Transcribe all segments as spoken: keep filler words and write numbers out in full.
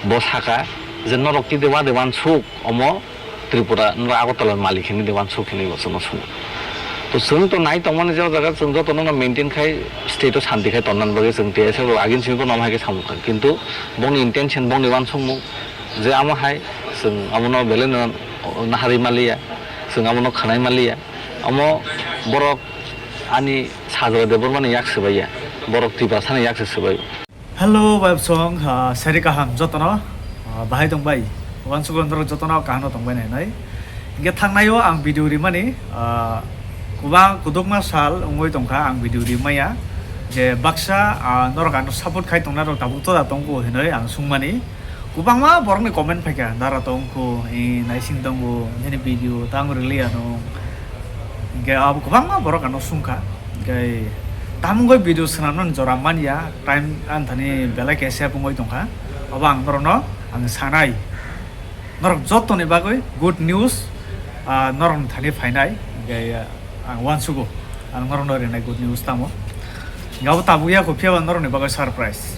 Bo saka je norok tide wade wansuk omo Tripura, norok Agartala malik hinwi de wansuk hinwi bo chwngno swngo. To chwng to nai tongmani je o jaga chwng jotono no maintain khai state o santi khai tonnani bagwi chwng T S F rok agini simi bono omo hai khe samung kha. Kintu bongni intention, bongni wansukmung je amo hai chwng abono belai no naharwi maliya, chwng abono khwnai maliya. Omo borok ani Sajra Debbarmani yak swbaiya, borok Tiprasani yak se swbai. Hello, bai bosong, ah, sari kaham jotono, ah, bahai tong bai. Wansukgo norok jotono kaham no tong bai nai nai. Hingke thangnai o ang video rimani, ah, kubang kudukma sal wngoi tongkha ang video rimaya. Je baksa, ah, norok ano support khai tongna rok tabuk toda tongkho hinoi ang sungmani. Kubangma borokni comment phaikha, dara tongkho, eh, naising tongo, nini video tang rili ano. Hingke abo kubangma borok ano sungkha. Hingke tamungoi video swnamnani jora manya, time anthani belai khe sep wngoi tongkha. Obo ang norokno ang sanai. Norok jotoni bagwi good news, ah, norokni thani phainai. Hingke, ah, ang wansugo. Ang norokno rinai good news tamo. Hingke abo tabuk ya kho, phiya ba norokni bagwi surprise.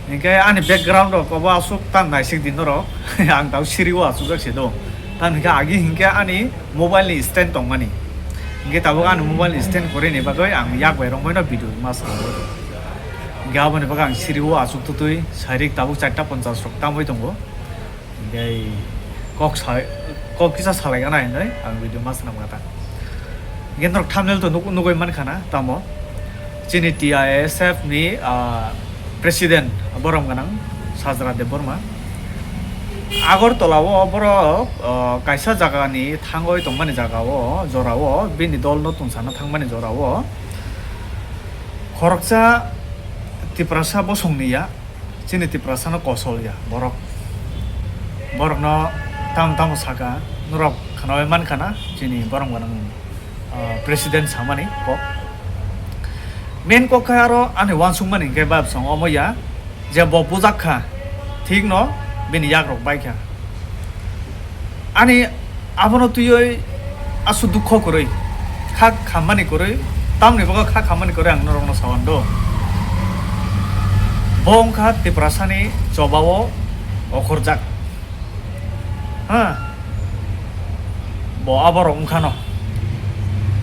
Hingke ani background rok obo aswk tan naisik di norok. Ang tau siri o aswk jak se do. Tan hingke agi hingke ani mobile ni stand tongmani. Hingke tabuk ani mobile ni stand kwrwi ni bagwi ang yak bai rwngbaino video ma swnamwi. Hingke aboni bagwi ang siri o aswk twtwi sairik tabuk charta ponchas rok tamwi tongo. Hingke kok sa-, kok kisa salai gana hinoi ang video ma swnam gata. Hingke norok thumbnail to nuk-, nugui mankha na tamo. Chini T I S F ni, ah, president borom gwnang Sajra Debbarma. Agartala o borok, ah, kaisa jaga ni thangoi tongmani jaga o, jora o, bini dol no tungsana thangmani jora o. Khoroksa Tiprasa bosong ni ya. Chini Tiprasano kosol ya borok. Borokno tamo tamo saka, norok khnaui mankha na chini borom gwnang, ah, president samani kok. Main kok khe aro ani wansukmani hwnkhe bab song omo ya je bo bujak kha, thik no bini yak rok bai kha. Ani abono twiwi aswk dukho kwrwi, kha khammani kwrwi, tamni bagwi kha khammani kwrwi ang norokno sawan do. Bo wngkha Tiprasani chobao okhorjak. Ha? Bo aborok wngkhano.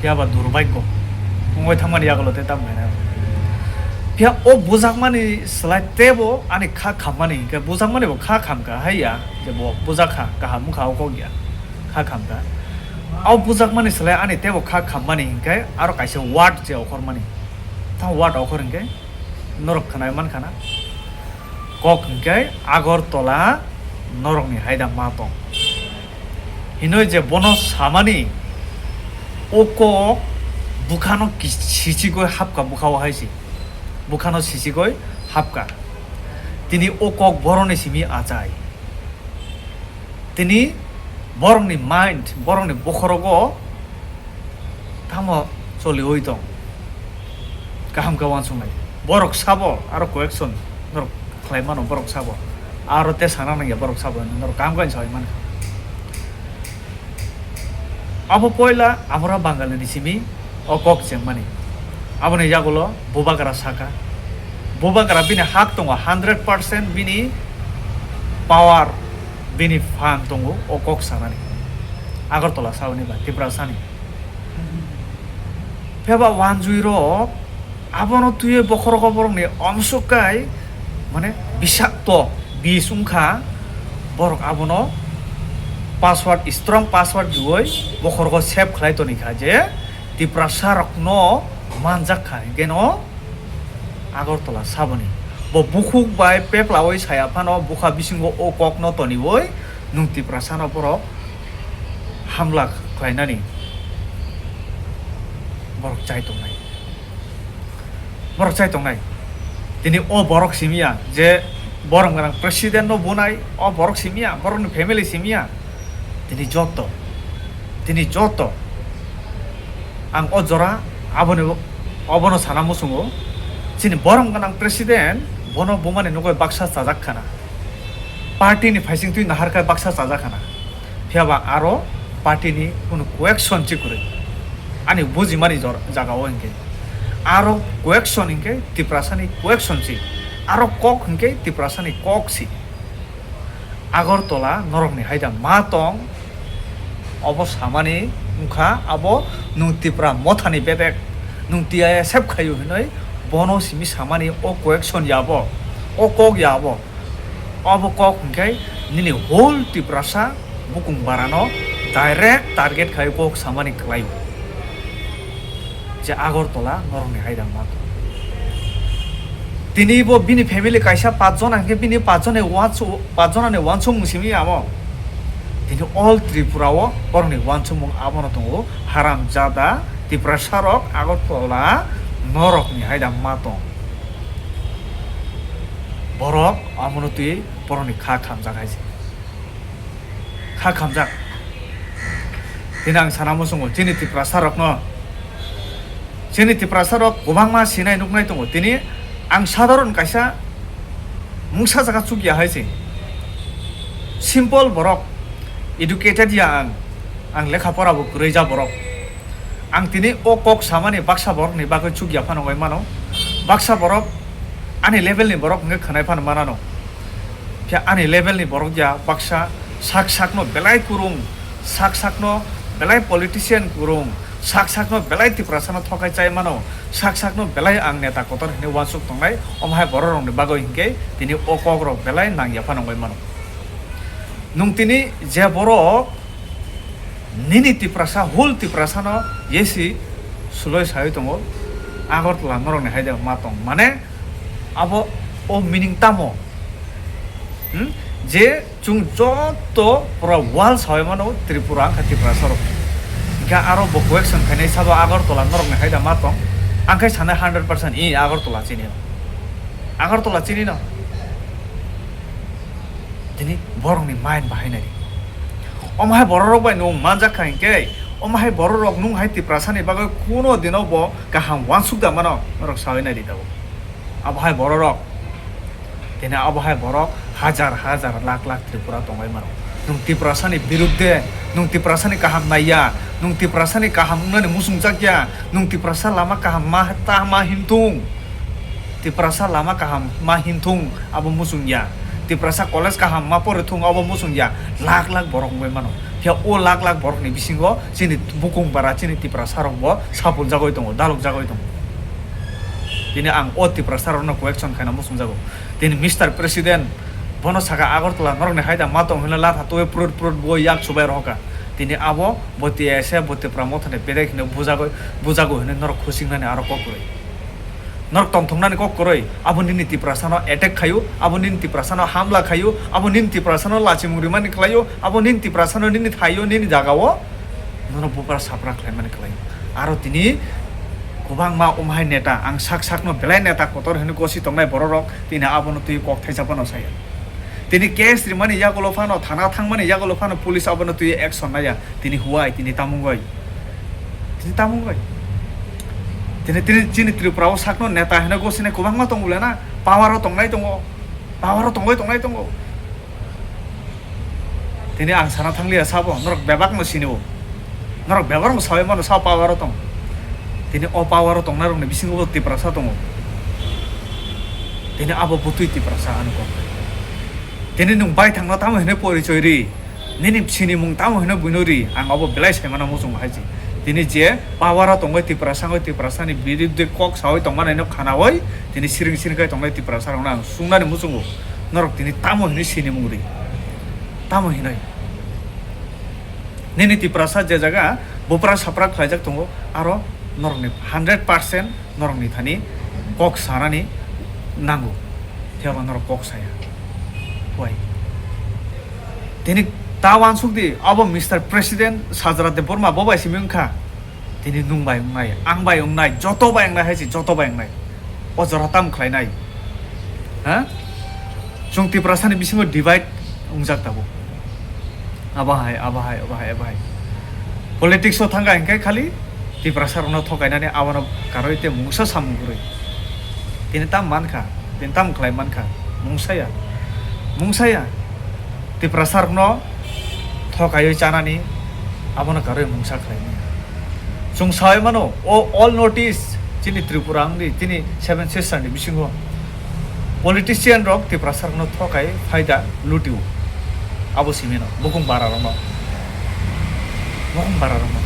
Phiya ba durbhagyo. Wngwi thangmani yagulo tei tamo khaina. Phiya o bujakmani slai teibo ani kha khammani hinkhe bujakmani bo kha khamkha hai ya. Je bo bujak kha, kaham wngkha o kok ya, kha khamkha. O bujakmani slai ani teibo kha khammani hinkhe aro kaisa word je okhormani. Tamo word okhor hinkhe norok khwnai mankha na. Kok hinkhe Agartala norokni haida ma tong. Hinoi je bono samani o kok bukhano ki-, sichigoi hapkha, bukhao hai se. Bukhano sichigoi hapkha. Tini o kok boroni simi achai. Tini borokni mind, borokni bokhorogo tamo choliui tong. Kaham khe uansuknai. Borok sabo aro correction norok khlai mano borok sabo. Aro te sana nangya borok sabo norok kaham khe saui mankha. Abo poila abora Bangalini simi o kok chengmani. Aboni yagulo Bubagra saka. Bubagra bini hak tongo hundred percent bini power, bini phan tongo o kok sanani. Agartala saoni ba Tiprasani. Pheba wanjui rok abono twiwi bokhorok borokni omsuk kai mane bisakto bis wngkha, borok abono password, strong password riui bokhorok save khlai toni kha je Tiprasa rokno manjak kha, hinkhe no Agartala saboni bo bukhuk bai peplaui saya phano bukha bisingo o kokno toniui nwng Tiprasano borok hamla khlainani borok chai tongnai. Borok chai tongnai. Tini o borok simiya je borok gwnang president no bunai, o borok simiya, borokni family simiya. Tini joto, tini joto ang o jora aboni, obono sana muchungo. Chini borok gwnang president bono bumani nugui baksa chajak khana. Party ni phaising twi nahar khe baksa chajak khana. Phiya ba aro party ni kunu question chi kwrwi. Ani bujimani jor-, jaga o hinkhe. Aro question hinkhe Tiprasani question si. Aro kok hinkhe Tiprasani kok si. Agartala norokni haida ma tong, obo samani wngkha abo nwng Tipra Mothani bedek, nwng T I A sep khaio hinwi bono simi samani o question ya abo, o kok ya abo. Obo kok hwnkhe nini whole Tiprasa bukung barano direct target khai kok samani kwlaio. Je Agartala norokni haida ma tong. Tini bo bini family kaisa pach jona hwnkhe bini pach jona uansu-, pach jonani uansukmung simi amo. Tini all Tripura o borokni uansukmung abono tongo, haramjada Tiprasa rok Agartala norokni haida ma tong. Borok abono twi borokni kha khamjak hai se. Kha khamjak. Tini ang sana muchungo, chini Tiprasa rokno, chini Tiprasa rok kwbangma sinai nuknai tongo. Tini ang sadharon kaisa mungsa jaga chukya hai se. Simple borok, educated ya ang, ang lekha pora bo kwrwi ja borok. Ang tini o kok samani baksa borokni bagwi chukya phano wngwi mano. Baksa borok ani level ni borok hwnkhe khwnai phano manano. Phiya ani level ni borok ya baksa sak sakno belai kurung, sak sakno belai politician kurung, sak sakno belai Tiprasano thokai chai mano, sak sakno belai ang neta kotor hinwi uansuk tongnai, omo hai borok rokni bagwi hinkhe tini o kok rok belai nangya phano wngwi mano. Nwng tini je borok nini Tiprasa, whole Tiprasano yesi suloi sawi tongo, Agartala norokni haida ma tong. Mane abo o meaning tamo? Hmm? Je chwng joto pura world sawi mano Tripura wngkha Tiprasa rok. Hingke aro bo question khainai sabo Agartala norokni haida ma tong? Ang khai sanai hundred percent i Agartala chini no. Agartala chini no. Tini borokni mind bahai nai di. Omo hai borok rok bai nwng manjak kha hinkhe, omo hai borok rok nwng hai Tiprasani bagwi kuno dino bo kaham uansuk da mano, norok sawi nai di tabuk. Abo hai borok rok, tini abo hai borok hajar hajar lakh lakh Tripura tongwi mano. Nwng Tiprasani birudde, nwng Tiprasani kaham naiya, nwng Tiprasani kaham wngnani muchungjak ya, nwng Tiprasa lama kaham ma ta ma himthung. Tiprasa lama kaham ma himthung, abo muchung ya. Tiprasa college kaham ma porithung, abo muchung ya. Lakh lakh borok wngwi mano. Phiya o lakh lakh borokni bisingo chini bukung bara, chini Tiprasa rok bo sapul jagwi tongo, dalok jagwi tongo. Tini ang o Tiprasa rokno question khaina muchung jago. Tini Mister President bono saka Agartala norokni haida ma tong hwnwi latha twi prut prut bo yak chubai rohorkha. Tini abo bo T S F bo Tipra Mothani bedek hwnwi bujagwi, bujago hwnwi norok khusingnani aro kok kwrwi. Norok tongthoknani kok kwrwi, abo nini Tiprasano attack khaio, abo nini Tiprasano hamla khaio, abo nini Tiprasano lachimung rimani khlaio, abo nini Tiprasano nini thaio, nini jagao nono bupra sapra khlaimani khlaio. Aro tini kwbangma umhai neta, ang sak sakno belai neta kotor hwnwi gosi tongnai bororok, tini abono twi kok thaisa phano saya. Tini case rimani yagulo phano, thana thangmani yagulo phano police abono twi action naiya. Tini huai, tini tamungoi. Tini tamungoi. Tini, tini chini Tripura o sakno neta hino gosine kwbangma tongo le na. Power o tongnai tongo. Power o tongoi tongnai tongo. Tini ang sana thangliya sabo, norok bebak no sini o. Norok bebak no sawi mano sa power o tong. Tini o power o tongnai rokni bisingo bo Tiprasa tongo. Tini abo butui Tiprasa ano kok. Tini nwng bai thangno tamo hino porichoi ri. Nini sinimung tamo hino buino ri, ang abo belai saimano muchung hai se. Tini je power o tongwi Tiprasa wngwi Tiprasani biruddhe kok sawi tongmani no khanawi, tini siring siring khai tongnai Tiprasa rokno ang sungnani muchungo. Norok tini tamo hino sinimung ri. Tamo hinoi. Nini Tiprasa je jaga bupra sapra khlaijak tongo, aro norokni hundred percent norokni thani kok sanani nango, phiya ba norok kok saya. Why? Tini ta uansuk di, abo Mister President Sajra Debbarma bo bai simi wngkha. Tini nwng bai wngnai, ang bai wngnai, joto bai wngnai hai se, joto bai wngnai. O jora tam khlainai. Ha? Chwng Tiprasani bisingo divide wngjak tabuk. Abo hai, abo hai, abo hai, abo hai. Politics o thangkha hinkhe khali Tiprasa rokno thokainani abono karwi tei mungsa samung kwrwi. Tini tam mankha, tini tam khlai mankha. Mungsa ya. Mungsa ya. Tiprasa rokno thokaiwi chanani abono karwi mungsa khlaimani. Chwng sawi mano, o all North East, chini Tripura wngdi, chini Seven Sister ni bisingo politician rok Tiprasa rokno thokai phaida lutio. Abo simino bukung bara rokno, bukung bara rokno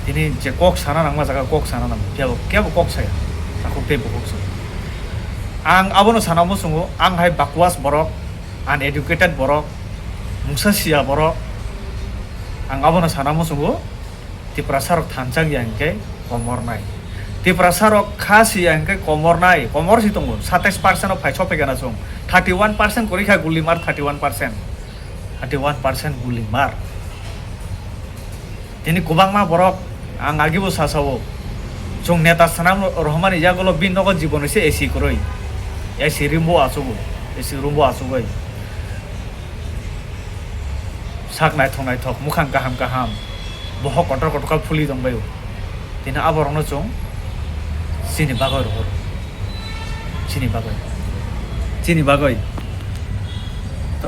tini je kok sana nangma jaga kok sana nang, phiya bo kebo kok saya, takhuk tei bo kok saya. Ang abono sana muchungo, ang hai bakwas borok, uneducated borok, mungsa siya borok, ang abono sana muchungo. Tiprasa rok thanchang ya hingke komor nai. Tiprasa rok kha si ya hingke komor nai. Komor si tongo. Satais percent o phai sophaikha na chwng. Thirty one percent kwrwi kha gulimar, thirty one percent. Thirty one percent gulimar. Tini kwbangma borok ang agibo sasao. Chwng neta sanam rohmani yagulo bini nogo jibon se A C kwrwi. A C room bo achugo. A C room bo achugwi. Sak naithok naithok, mukhang kaham kaham, bohok kotor kotor kha phuli tongbaio. Tini aborokno chwng chini bagwi rohor. Chini bagwi. Chini bagwi.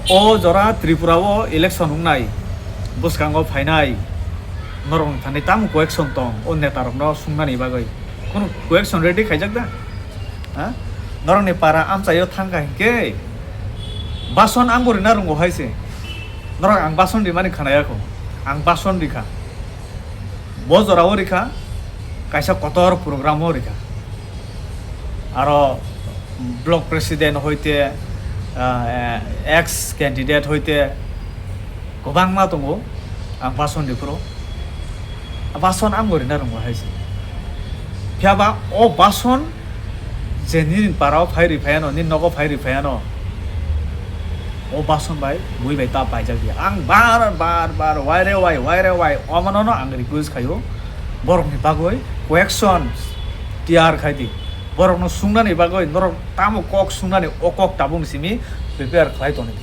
O jora Tripura o election wngnai, bwskango phainai, norokni thani tamo question tong o neta rokno sungnani bagwi? Kunu question ready khaijak da? Ha? Norokni para amchaio thangkha hinkhe bason ang bo rina rwngo hai se. Norok ang bason rimani khanayakho. Ang bason rikha. Bo jorao rikha, kaisa kotor program o rikha. Aro block president hoite, ah, ex candidate hoite kwbangma tongo, ang bason riphuru. Bason ang bo rina rwngo hai se. Phiya ba o bason je nini para o phai ri phaiano, nini nogo phai ri phaiano, o bason bai bui bai ta paijak ya. Ang bar bar bar waire wai, waire wai, omono no ang request khaio, borokni bagwi question tiyar khai di. Borokno sungnani bagwi norok tamo kok sungnani, o kok tabuk simi prepare khlai toni.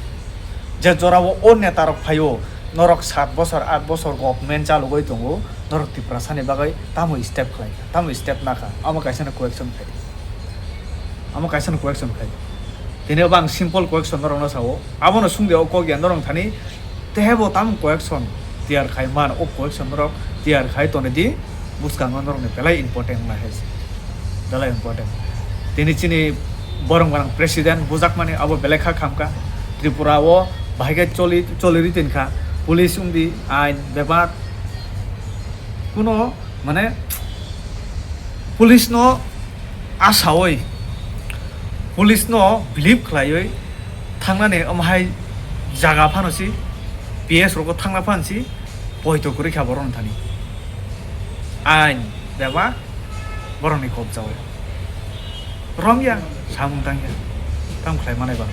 Je jorao o neta rok phaio, norok sat bosor, at bosor government chalugwi tongo, norok Tiprasani bagwi tamo step khlai kha, tamo step nakha, amo kaisa no question khai di. Amo kaisa no question khai di. Tini obo ang simple question norokno sao, abono sungdi o kok ya norok thani tebo tamo question tiyar khai man, o question norok tiyar khai toni di. Bwskango norokni belai important wngnai hai se, belai important. Tini chini borok gwnang president bujakmani abo belai kha khamkha. Tripura o bahai khe choli, choli ri tin kha. Police wngdi, ain, bebak, kuno mane police no asawi, police no believe khlaiwi thangnani, omo hai jaga phano si P S rogo thangna phan si poito kwrwi kha borok thani. Ain bebak borokni kobjao romya samung tangya, tamo khlai manai ba?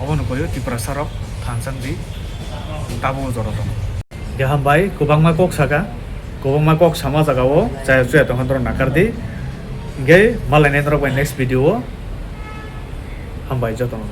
Obono koyo Tiprasa rok thanchang di, tabuk jora tongo. Ya hambai, kwbangma kok saka, kwbangma kok sama jaga o chaya chuya tongkha norok nakar di. Hingke malainai norok bai next video o. Hambai jotono.